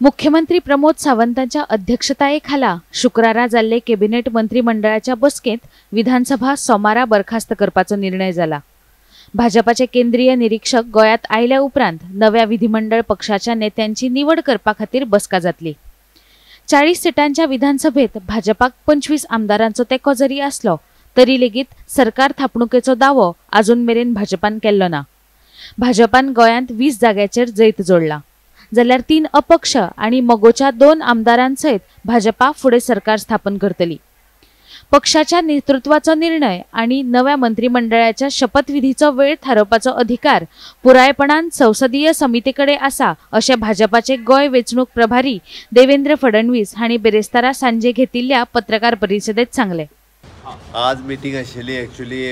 मुख्यमंत्री प्रमोद सावंतांच्या अध्यक्षताये खाला शुक्रारा जाल्ले कॅबिनेट मंत्रिमंडळाच्या बसकेंत विधानसभा सोमारा बरखास्त करपाचो निर्णय जाला. भाजपाचे केंद्रीय निरीक्षक गोंयांत आयल्या उपरांत नव्या विधिमंडळ पक्षाच्या नेत्यांची निवड करपा खातीर बसका जातली. 40 सिटांच्या विधानसभेत भाजपाक 25 आमदारांचो तेंको जरी आसलो तरी लेगीत सरकार थापणुकेचो दावो अजून मेरेन भाजपान केल्लो ना. भाजपान गोंयांत 20 जाग्याचेर जैत जोडला जाल्यार 3 अपक्ष आनी मगोच्या 2 आमदारांसयत भाजपा फुडें सरकार स्थापन करतली. पक्षाच्या नेतृत्वाचो निर्णय आनी नव्या मंत्रिमंडळाच्या शपथविधीचो वेळ थारोवपाचो अधिकार पुरायपणान संसदीय समितीकडे आसा अशें भाजपाचे गोंय वेंचणूक प्रभारी देवेंद्र फडणवीस हांणी बेरेस्तारा सांजे घेतिल्ल्या पत्रकार परिशदेत सांगलें. आज मिटींग आशिल्ली. एक्चुअली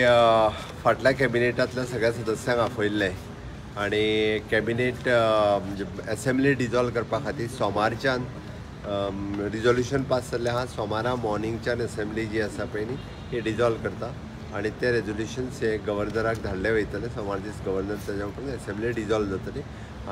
फाटल्या कॅबिनेटांतल्या सगळ्या सदस्यांक आपयल्लें आनी कॅबिनेट म्हणजे एसेंब्ली डिजॉल्व करपा खातीर सोमारच्यान रिजोल्युशन पास जाल्लें आहा. सोमारा मॉर्निंगच्यान एसेंब्ली जी आसा पळय न्ही ही डिजॉल्व करता आनी ते रेजोल्युशन्स हे गव्हर्नराक धाडले वयतले. सोमार दीस गव्हर्नर ताज्या उपरांत एसेंब्ली डिजॉल्व जातली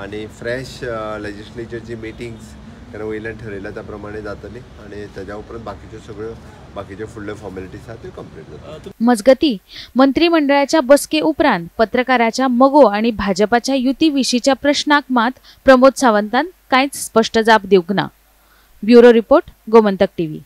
आनी फ्रेश लेजिस्लेचरची मिटिंग्स तेन्ना वयल्यान ठरयल्या त्या प्रमाणे जातली आनी ताज्या उपरांत बाकीच्यो सगळ्यो बाकीच्यो फुडल्यो फॉर्मेलिटीज आहा त्यो कंप्लीट जातल्यो. मजगती, मंत्रिमंडळाच्या बसके उपरांत पत्रकाराच्या मगो आनी भाजपाच्या युती विशींच्या प्रश्नाक मात प्रमोद सावंतान कांयच स्पश्ट जाप दिवंक ना. Bureau report, Gomantak TV.